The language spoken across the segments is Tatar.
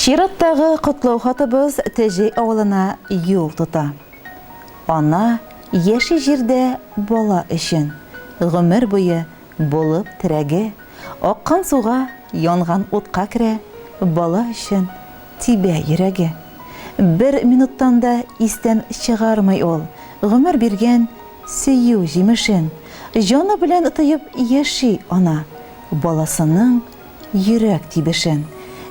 Чираттагы котлау хатыбыз Тәҗәй авылына юл тота. Ана яши җирдә бала өчен, гомер буе булып терәге, аккан суга, янган утка керә, бала өчен тибә йөрәге. Бер минуттан да истән чыгармый ул гомер биргән сөю җимешен, җаны белән тоеп яши ана баласының йөрәк тибешен.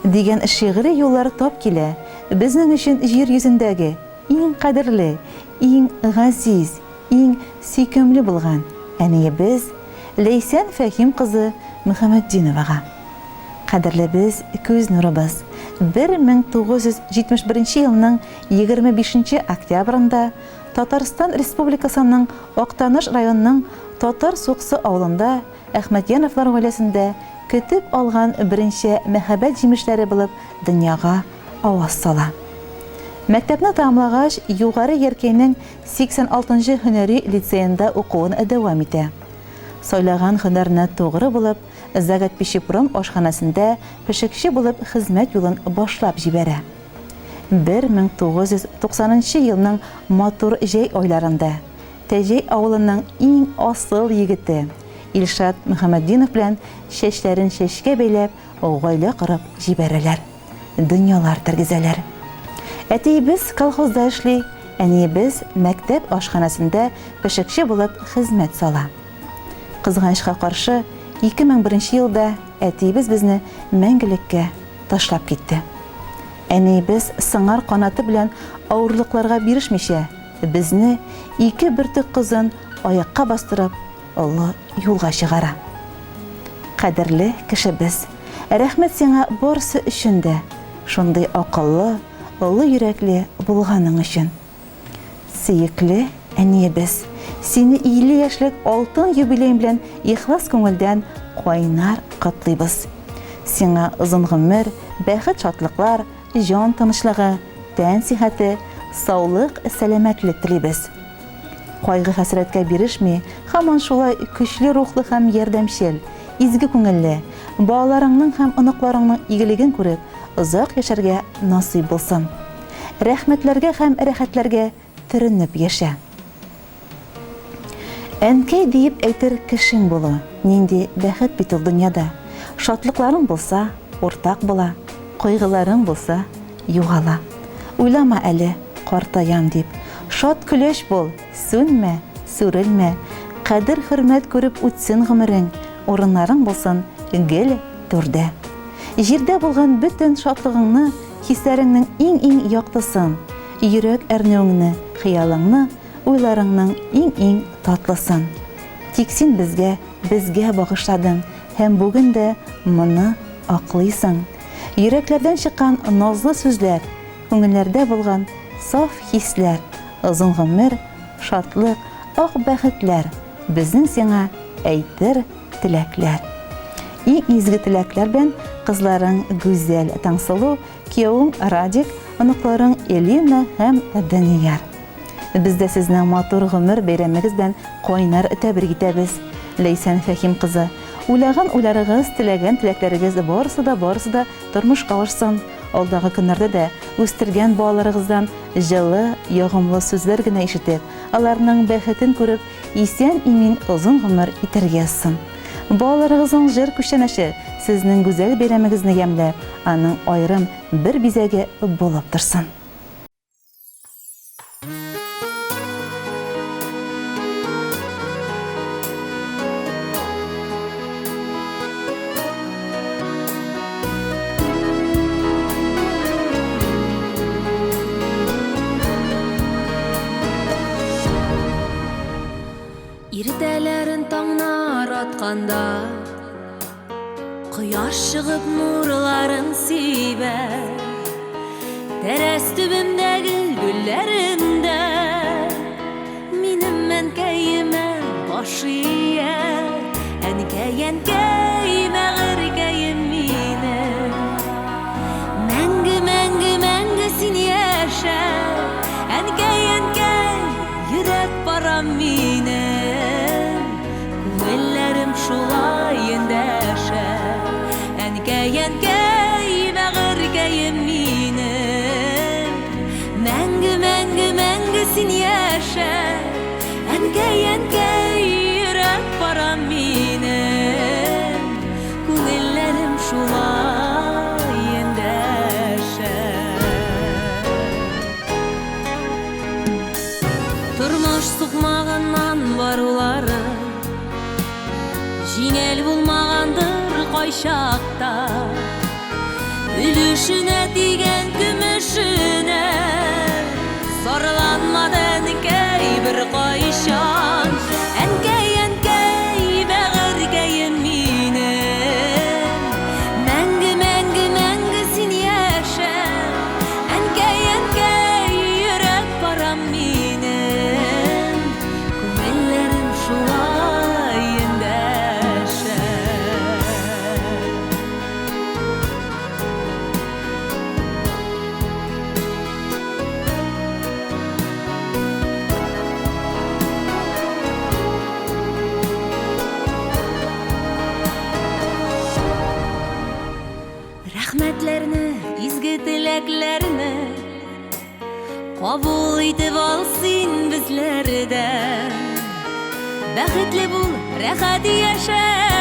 Дигән шигъри юллар тап килә безнең өчен җир йөзендәге иң кадерле, иң газиз, иң сөйкемле булган әниебез Ләйсән Фәһим кызы Мөхәммәтдиновага. Кадерлебез, күз нурыбыз, 1971 елның 25 нче октябрендә Татарстан Республикасының Актаныш районының Татар Суксы авылында Әхмәтьяновлар гаиләсендә көтеп алган беренче мәхәббәт җимешләре булып дөньяга аваз сала. Мәктәпне тәмамлагач, Югары Яркәйнең 86 нчы һөнәри лицеенда укуын дәвам итә. Сайлаган һөнәренә тугры булып, Заготпищепром ашханәсендә пешекче булып хезмәт юлын башлап җибәрә. 1990 нчы елның матур җәй айларында Тәҗәй авылының иң асыл егете Илшат Мөхәммәтдинов белән чәчләрен чәчкә бәйләп гаилә корып җибәрәләр, дөньялар тергезәләр. Әтиебез колхозда эшли, әниебез мәктәп ашханәсендә пешекче булып хезмәт сала. Кызганычка каршы, 2001 елда әтиебез безне мәңгелеккә ташлап китте. Әниебез сыңар канаты белән авырлыкларга бирешмичә, безне, ике бөртек кызын аякка бастырып, олы юлга чыгара. Кадерле кешебез, рәхмәт сиңа барысы өчен дә, шундый акыллы, олы йөрәкле булганың өчен. Сөекле әниебез, сине 50 яшьлек алтын юбилеең белән ихлас күңелдән кайнар котлыйбыз. Сиңа озын гомер, бәхет-шатлыклар, җан тынычлыгы, тән сихәте, саулык-сәламәтлек телибез. Кайгы-хәсрәткә бирешми, һаман шулай көчле рухлы һәм ярдәмчел, изге күңелле, балаларыңның һәм оныкларыңның игелеген күреп, озак яшәргә насыйп булсын. Рәхмәтләргә һәм рәхәтләргә төренеп яшә. Әнкәй диеп әйтер кешең булу, нинди бәхет бит ул дөньяда. Шатлыкларың булса, уртак була, кайгыларың булса, югала. Уйлама әле, картаям дип. Шат көләч бул, сүнмә, сүрелмә. Кадер-хөрмәт күреп үтсен гомерең, урыннарың булсын гел түрдә. Җирдә булган бөтен шатлыгыңны, хисләреңнең иң-иң яктысын, йөрәк әрнүеңне, хыялыңны, уйларыңның иң-иң татлысын. Тик син безгә, безгә багышладың һәм бүген дә моны аклыйсың. Йөрәкләрдән чыккан назлы сүзләр, күңелләрдә булган саф хисләр, озын гомер, шатлык, ак бәхетләр, безнең сиңа әйтер теләкләр. Иң изге теләкләр белән кызларың Гүзәл, Таңсылу, кияүең Радик, оныкларың Элина һәм Данияр. Без дә сезне матур гомер бәйрәмегез белән кайнар тәбрик итәбез, Ләйсән Фәһим кызы. Уйлаган уйларыгыз, теләгән теләкләрегез барысы да, барысы да тормышка ашсын. Алдагы көннәрдә дә үстергән балаларыгыздан җылы, ягымлы сүзләр генә ишетеп, аларның бәхетен күреп, исән-имин озын гомер итәргә язсын. Балаларыгызның җыр күчтәнәче сезнең гүзәл бәйрәмегезне ямьләп, аның аерым бер бизәге булып торсын. Иртәләрен таңнар атканда Кояш чыгып нурларын сибә Тәрәз төбемдәге гөлләрем дә Минем әнкәемә баш ия Әнкәй, әнкәй, бәгырькәем минем Мәңге, мәңге, мәңге син яшә Әнкәй, әнкәй, йөрәк парам минем Күңелләрем шулай эндәшә Әнкәй, әнкәй, бәгырькәем минем. булмагандыр кайчакта. Өлешенә тигән көмешенә Зарланмады әнкәй беркайчан. Әнкәй, әнкәй, бәгырькәем минем, Мәңге, мәңге, мәңге син яшә. Әнкәй, әнкәй, йөрәк парам минем, Күңелләрем шулай эндәшә. Рәхмәтләрне, изге теләкләрне Кабул итеп ал син безләрдән. Бәхетле бул, рәхәт яшә.